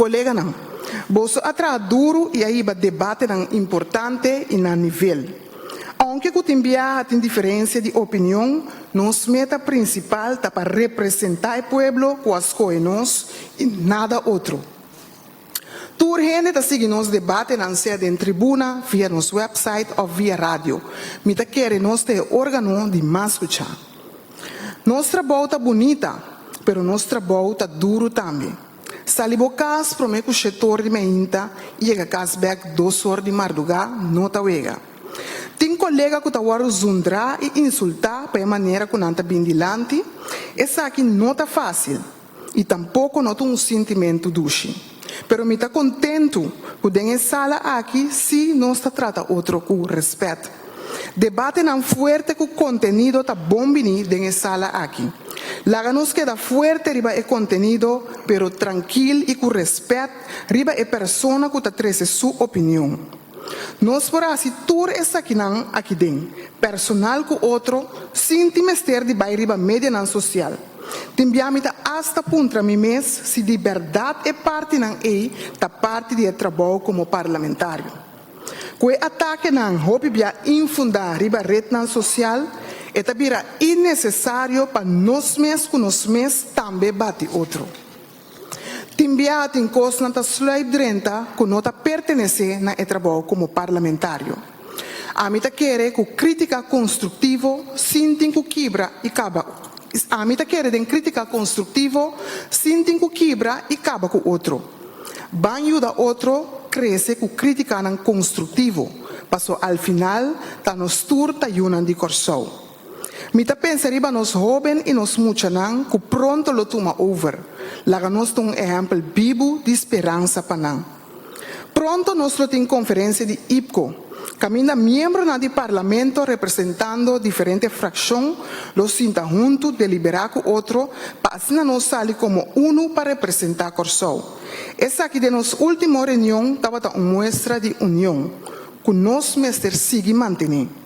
Koleganan, boso a traha duru i a hiba debatenan importante i na nivel. Ounke ku tin biaha tin diferensia di opinion, nos meta prinsipal ta pa representá e pueblo ku a skohe nos i nada otro. Tur hende ta sigui nos debatenan sea den tribuna, via nos website òf via radio. Mi ta kere nos ta e órgano di mas skuchá. Nos trabou ta bunita, pero nos trabou ta duru tambe. Sali bo kas promé ku shet'or di mainta i yega kas bèk dos'or di mardugá no ta wega. Tin kolega ku ta wòrdu zundrá i insultá pa e manera ku nan ta bin dilanti, esaki no ta fásil i tampoko no ta un sintimentu dushi. Pero mi ta kontentu ku den e sala aki sí nos ta trata otro ku rèspèt. Debatenan fuerte ku kontenido ta bon bini den e sala aki. Laga nos keda fuerte riba e kontenido, pero trankil i ku rèspèt riba e persona ku ta trese su opinion. Nos por hasi tur esakinan aki den, personal ku otro, sin tin mester di bai riba medianan sosial. Tin bia mi ta asta puntra mi mes si di bèrdat e partinan ei ta parti di e trabou komo parlamentario. Ku e atakenan hopi bia infundá riba retnan sosial, e ta bira innesesario pa nos mes ku nos mes tambe bati otro. Tin bia tin kosnan ta sluip drenta ku no ta pertenesé na e trabou komo parlamentario. Ami ta kere ku krítika konstruktivo sin tin ku kibra i kaba Ami ta kere den krítika konstruktivo sin tin ku kibra i kaba ku otro. Ban yuda otro krese ku krítikanan konstruktivo, paso al final ta nos tur ta yunan di Kòrsou. Mi ta pensa riba nos hóben i nos muchanan ku pronto lo tuma over. Laga nos ta un ehèmpel bibu di speransa pa nan. Pronto nos lo tin konferensia di IPKO, kaminda miembronan di Parlamento representando diferente frakshon lo sinta huntu deliberá ku otro pa asina nos sali komo unu pa representá Kòrsou. Esaki den nos último reunion tabata un muestra di union ku nos mester sigui mantené.